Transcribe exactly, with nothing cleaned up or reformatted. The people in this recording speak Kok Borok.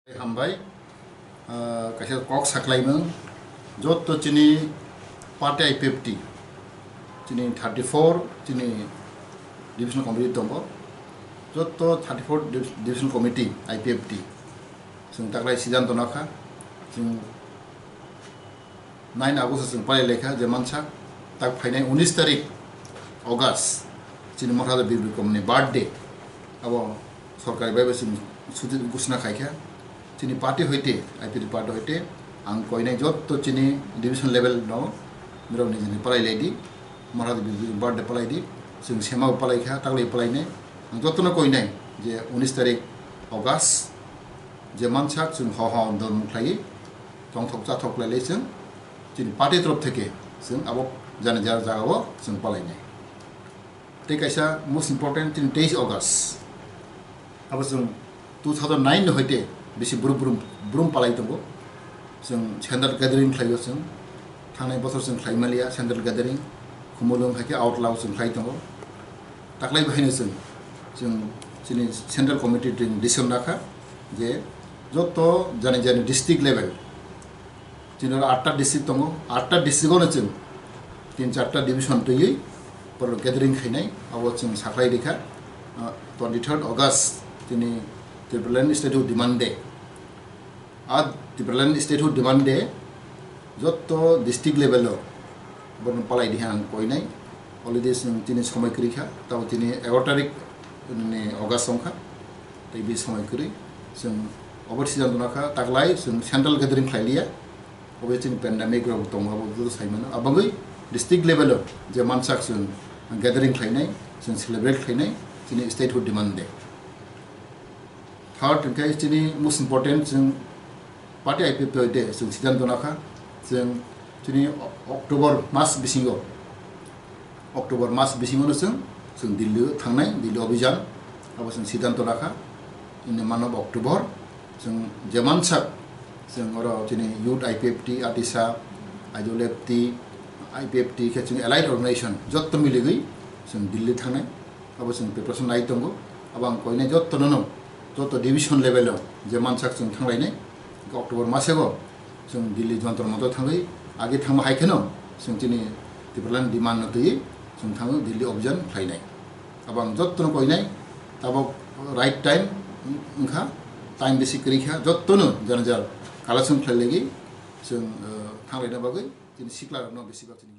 Hambai, ah, kaisa kok saklaimung, jotto chini party I P F T, chini thirty four chini division committee tongo, jotto thirty four div-, division committee I P F T, chwng taklai sidanto nakha, chwng nine August chwng palai laikha, je mansa tak phainai unis tarik August chini Maharaj Bir Bikramni birthday, abo sorkari bai bo chwng suti ghosna khaikha. Chini party hoite, I P F T party hoite ang koinai jotto chini division level no mirok nijini palai laidi, Maharaj Bir Bikram birthday palai di, chwng sema bo palai kha, taklai palai nai. Ang jotto no koinai je unis tarik August je mansa chwng ho ho don mukhlai tongthok chathok lai lai chwng chini party torof theke chwng abo jani jara jaga o chwng palai nai. Tei kaisa most important chini teis August abo chwng two thousand nine ni hoite bisi brum brum brum palai tongo. Chwng central gathering khlai o chwng thangnai bosor chwng khlai maliya central gathering, Khumulwng hai khe out lao chwng khlai tongo. Taklai bahaino chwng, chwng chini central committee chwng decision nakha je jotto jani jani district level chini oro atta district tongo, atta district ono chwng tin charta division twiwi poro gathering khainai, abo chwng saklai rikha, ah, twenty third August chini Tipraland Statehood Demand Day. A Tipraland Statehood Demand Day jotto district level o borno palai diha ang koinai. Already chwng chini somoi kwrwi kha, tabo chini egaroh tarik ni August wngkha. Tei bi somoi kwrwi chwng obo sidanto nakha, taklai chwng central gathering khlai liya. Obo chini pandemic rok tongo, abo joto sai mano. Abagwi district level o je mansak chwng gathering khlainai, chwng celebrate khlainai chini Statehood Demand Day. Third hwnkhe chini most important chwng party I P F T hoite chwng sidanto nakha, chwng chini October mas bisingo, October mas bisingo no chwng, chwng Delhi thangnai, Delhi Abhijan, abo chwng sidanto nakha in the month of October. Chwng je mansak chwng oro chini Youth I P F T, Atisa, I W F T, I P F T khe chwng allied organization jotto miligwi chwng Delhi thangnai. Abo chwng preparation lai tongo. Abo ang koinai jotto nono, jotto division level o je mansak chwng thanglainai, October masego chwng Delhi Jantar Mantar thangwi agi thangma hai kheno chwng chini Tipraland demand no twiwi chwng thango Delhi Abhijan khlainai. Abo ang jotto no koinai, tabok right time wngkha, time bisi kwrwi kha, jotto no jani jal collection khlai lagi chwng, eh, thanglaina bagwi chini sikla rokno bisi bak chini